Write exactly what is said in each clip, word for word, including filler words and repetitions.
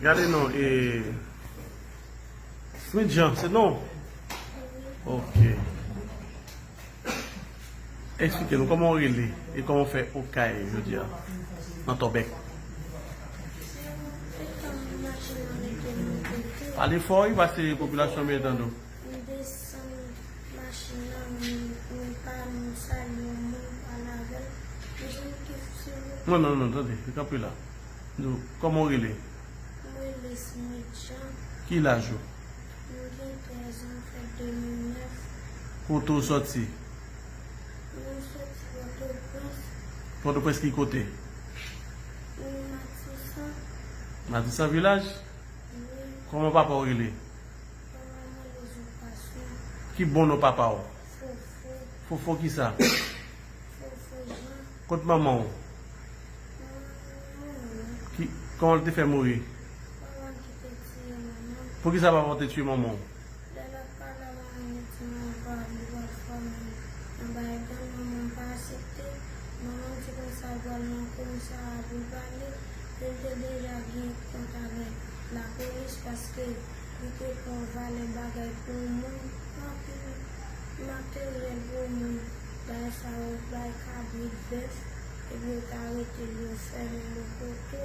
Gade non, e, Smith Jean, se non? Ok. Eksplike nou kòman w rele e kòman w fè Okay jodi a nan Tòbèk. Pale fò wi, paske popilasyon an byen tande w. M desann machin nan, m, m pa, m salye yon moun, m pale avè l. M di m ki silvouplè. Non, non, non, tande, kanpe la. Nou, kòman w rele? M rele Smith Jean. Ki laj ou? M gen trèz an, m fèt de mil nèf. Kote w sòti? M sòti Pòtoprens. Pòtoprens ki kote? M Matisan. Matisan vilaj? Wi. Kòman papa w rele? Papa m rele Zoupason. Ki bon non papa w? Fofo. Fofo kisa? Fofo Jean. Kot manman w? Manman m mouri. Ki, kòman l te fè mouri? Papa m ki te tiye manman m. Poukisa papa w te tiye manman w? Lè l ap pale avè manman m, li di manman m pa vle pral fòme nan bagay gang, manman m pa aksepte. Manman m di konsa l pral nan komisarya pou l pale, e l te deja gen kont avèk lapolis paske li te pran valè bagay pou yon moun, anpil materyèl pou yon moun. Bagay sa yo, bay kabrit, bèf, epi yo ta rete l, yo fèmen l yon kote,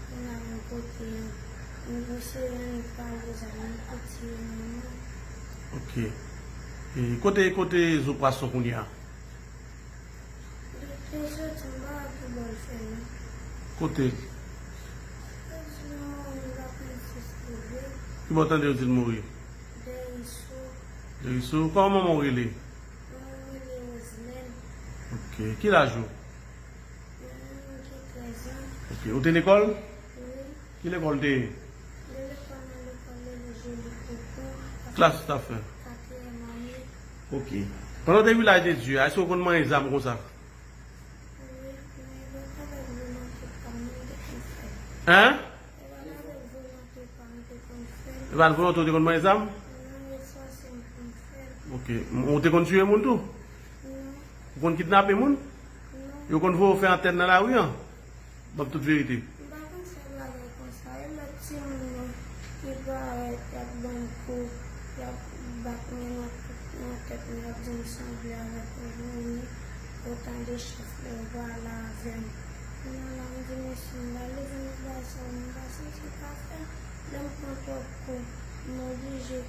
kounye a yon kote an. Misye annik pale zam, li pou tiye manman. Ok. E kote, kote Zo Pwason kounye a? Depi jodi, m pa wè ki bò l fè non. Kote? Yo di l mouri, m pa konn si se vre. Ki bò w tande yo di l mouri? Dèyè Sou. Dèyè Sou. Kòman manman w rele? Manman m rele Roselèn. Ok. Ki laj ou? Manman m gen trèz an. Ok. Ou te lekòl? Wi. Ki lekòl w te ye? Mwen lekòl nan lekòl Lele Joli Koko. Klas ou t ap fè? Katriyèm ane. Ok. Pandan w te Vilaj de Dye a, èske w konn manyen zam konsa? Wi, men e pa t avèk volonte pa m mwen te konn fè l. Hein? E pa t avèk volonte pa m te konn fè l. E pa t volonte w te konn manyen zam? Non, yo fòse m pou m fè l. Ok. Ou te konn tiye moun tou? Non. Ou konn kidnape moun? Non. Yo konn voye w fè antèn nan lari an? Ban m tout verite. M pa konn fè bagay konsa. E lòt timoun yo ki parèt, y ap ban m kou, y ap bat mwen nan tout, nan tèt mwen, y ap di m sanble avèk yon vomi. Yo tande chèf lè yo pale avè m. Kounye a la, m di mesye m pa leve nan bagay sa yo, m pa santi m ka fè l. Lè m pran twòp kou, m oblije